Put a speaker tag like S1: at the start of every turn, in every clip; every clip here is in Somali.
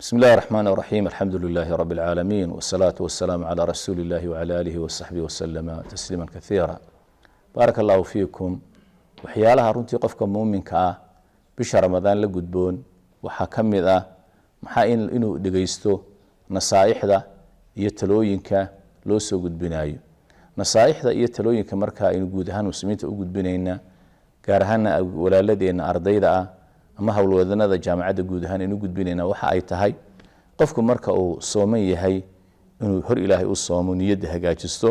S1: Bismi illahi raxmaan raxiim, alxamdu lilaahi rabi alcaalamiin, wasalaatu wasalaamu calaa rasuuli illahi wacala aalihi wasaxbihi wasalama tasliima kaiira. Baaraka allahu fiikum. Waxyaalaha runtii qofka muuminka ah bisha Ramadaan la gudboon waxaa ka mid ah maxaa inuu dhegeysto nasaaixda iyo talooyinka loo soo gudbinayo. Nasaaixda iyo talooyinka marka aynu guud ahaan muslimiinta u gudbinayna, gaar ahaana walaaladeenna ardayda ah ama howlwadanada jaamacadda guud ahaan aynu gudbinayna, waxa ay tahay qofku marka uu sooman yahay inuu hor Ilaahay u soomo, niyadda hagaajisto,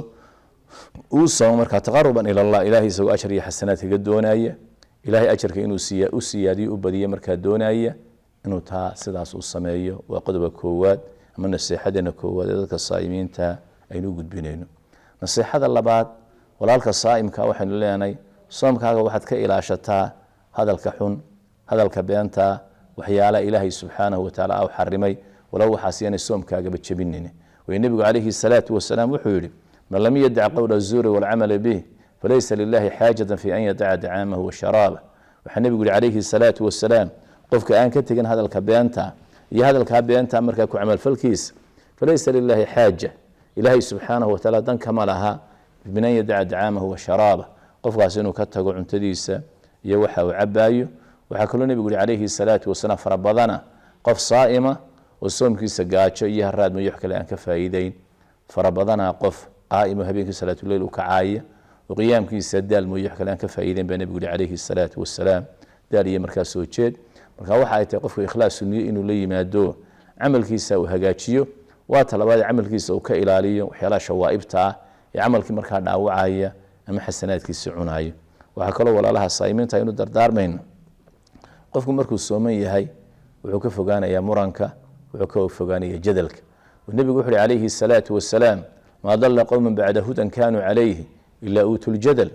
S1: uu soomo markaa taqaruban ila Allah, Ilahay isagoo ajar iyo xasanaad kaga doonaya, Ilahay ajarka inuu siiya u siyaadiyo, u badiyo markaa doonaya, inuu taa sidaas u sameeyo. Waa qodobka koowaad ama naseexadeena koowaad ee dadka saa'imiinta aynu u gudbinayno. Naseexada labaad, walaalka saa'imka waxaynu leenahay: soomkaaga waxaad ka ilaashataa hadalka xun, hadalka beenta, waxyaalaha Ilaahay subxaanahu watacaala u xarimay, walow waxaas yaanay soomkaagaba jebinin. Way Nebigu calayhi salaatu wasalaam wuxuu yidhi: "Man lam yadac qowla zuuri walcamala bih, falaysa lilahi xaajatan fi an yadaca dacaamahu wa sharaabah." Waxaa Nebigu yihi calayhi salaatu wasalaam: qofka aan ka tegin hadalka beenta iyo hadalkaa beenta markaa ku camalfalkiisa, falaysa lilahi xaaja, Ilaahay subxaanahu watacaala dan kama laha, min an yadaca dacaamahu wa sharaabah, qofkaas inuu ka tago cuntadiisa iyo waxa uu cabaayo. Waxaa kaloo Nebigu yihi calayhi salaatu wasalaam: fara badana qof saa'ima oo soomkiisa gaajo iyo haraad mooyo wax kale aan ka faa'iideyn, fara badanaa qof qaa'imo habeenkii salaatuleyl u kacaaya oo qiyaamkiisa daal mooyo wax kale aan ka faa'iideyn, baa Nebigu yihi calayhi salaatu wasalaam, daal iyo markaa soo jeed. Marka waxa ay tahay qofku ikhlaasu niyo inuu la yimaado, camalkiisa uu hagaajiyo. Waa talabaad, camalkiisa uu ka ilaaliyo waxyaalaha shawaa'ibta ah ee camalkii markaa dhaawacaya ama xasanaadkiisa cunayo. Waxaa kaloo walaalaha saa'imiinta aynu dardaarmayno: qofku markuu sooman yahay wuxuu ka fogaanayaa muranka, wuxuu ka fogaanaya jadalka. Nebigu wuxu uhi calayhi salaatu wasalaam: "Maa dalla qowman bacda hudan kaanuu calayhi ilaa uutuu ljadal."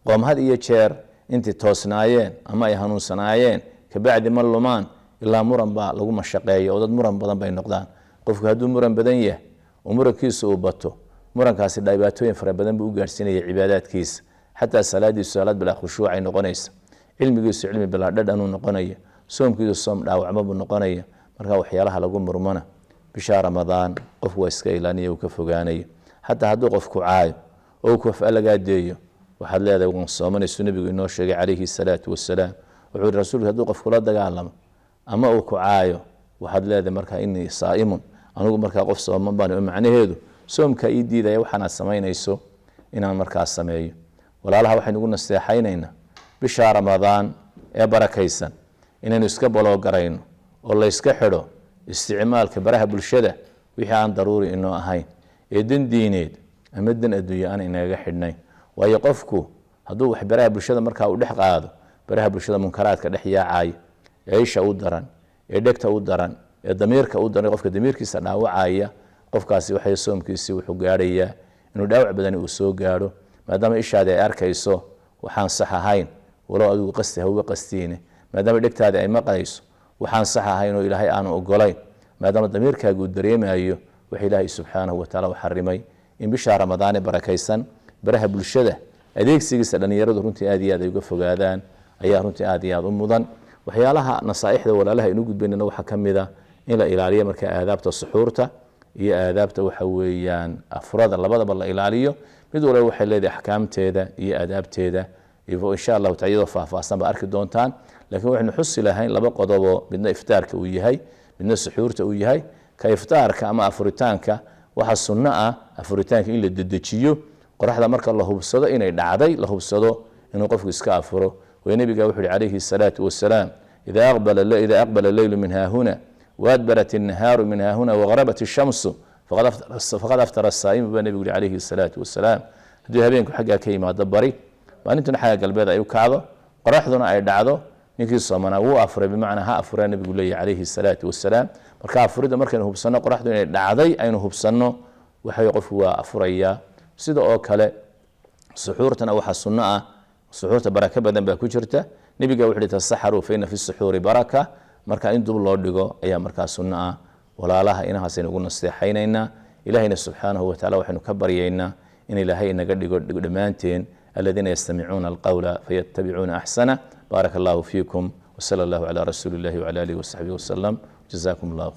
S1: Qoom had iyo jeer intay toosnaayeen ama ay hanuunsanaayeen kabacdi ma lumaan ilaa muran baa lagu mashaqeeyo oo dad muran badan bay noqdaan. Qofku hadduu muran badan yahay oo murankiisa uu bato, murankaasi dhibaatooyin fara badan buu u gaadhsiinaya cibaadaadkiisa. Xataa salaadiisu salaad bilaa khushuuc ay noqonaysa, cilmigiisu cilmi bilaa dhadhanuu noqonaya, soomkiisu soom dhaawacmo buu noqonaya. Marka waxyaalaha lagu murmana bisha Ramadaan qofku waa iska ilaaniya, uu ka fogaanayo. Xataa hadduu qofku caayo oo ku afalagaadeeyo, waxaad leedahay: "Waan soomanaysu." Nebigu inoo sheegay calayhi salaatu wasalaam, wuxuu yihi Rasuulku: "Hadduu qof kula dagaalamo ama uu ku caayo, waxaad leedahay markaa: 'Inii saa'imun, anigu markaa qof sooman baan.' Oo macnaheedu soomkaa ii diidaya waxaanaad samaynayso inaan markaa sameeyo." Walaalaha waxaynu ugu naseexaynaynaa bisha Ramadaan ee barakaysan inaynu iska baloogarayno oo layska xidho isticmaalka baraha bulshada, wixii aan daruuri inoo ahayn ee dan diineed ama dan adduunye aan inagaga xidhnayn. Waayo, qofku hadduu wax baraha bulshada markaa uu dhex qaado, baraha bulshada munkaraadka dhex yaacaya ee isha u daran, ee dhegta u daran, ee damiirka u daran, qofka damiirkiisa dhaawacaya, qofkaasi waxay soomkiisii wuxuu gaadhayaa inuu dhaawac badani uu soo gaadho, maadaama ishaadi ay arkayso waxaan sax ahayn, walow adigu qasti hauga qastiine, maadaama dhegtaadi ay maqlayso waxaan sax ahayn oo Ilaahay aanu ogolayn, maadaama damiirkaaga uu dareemayo waxa Ilaahay subxaanahu wataala u xarimay. In bisha Ramadaane barakaysan baraha bulshada adeegsigiisa dhallinyaradu runtii aad iyo aad ay uga fogaadaan ayaa runtii aad iyo aad u mudan. Waxyaalaha nasaaixda walaalaha aynu gudbaynana waxaa ka mid a in la ilaaliyo marka aadaabta suxuurta iyo aadaabta waxa weeyaan afurada, labadaba la ilaaliyo. Mid walba waxay leedahay axkaamteeda iyo aadaabteeda. Insha Allahu taala iyadoo faahfaahsan baa arki doontaan, laakiin waxaynu xusi lahayn laba qodoboo: midna iftaarka uu yahay, midna suxuurta uu yahay. Ka iftaarka ama afuritaanka, waxaa sunno ah afuritaanka in la dedejiyo. Qoraxda marka la hubsado inay dhacday, la hubsado, inuu qofku iska afuro. Way Nebiga wuxu uhi calayhi salaatu wasalaam: "Ida aqbala leylu min haahuna waadbarat innahaaru min haahuna wagarabat ishamsu, faqad aftara asaa'imu," baa Nebigu yihi calayhi salaatu wasalaam. Haddii habeenku xaggaa ka yimaado bari, maalintuna xagga galbeed ay u kacdo, qoraxduna ay dhacdo, ninkii soomanaa wuu afuray, bimacnaa ha afuraa Nebigu leeyahy calayhi salaatu wasalaam. Marka afuridda markaynu hubsanno qoraxdu inay dhacday aynu hubsanno, waxay qofku waa afurayaa. Sida oo kale suxuurtana waxaa sunno ah, suxuurta barako badan baa ku jirta. Nebiga wuxu uhi: "Tasaxaruu fa ina fi suxuuri baraka." Marka in dub loo dhigo ayaa markaa sunno ah. Walaalaha inahaasaynu ugu nasteexaynaynaa. Ilahayna subxaanahu watacala waxaynu ka baryaynaa in Ilaahay inaga dhigo dhammaanteen aladiina yastamicuuna alqowla fayattabicuuna axsana. Baaraka allahu fiikum, wsala allahu calaa rasuuli illahi wcala alihi wasaxbihi wasalam. Jazakum allah.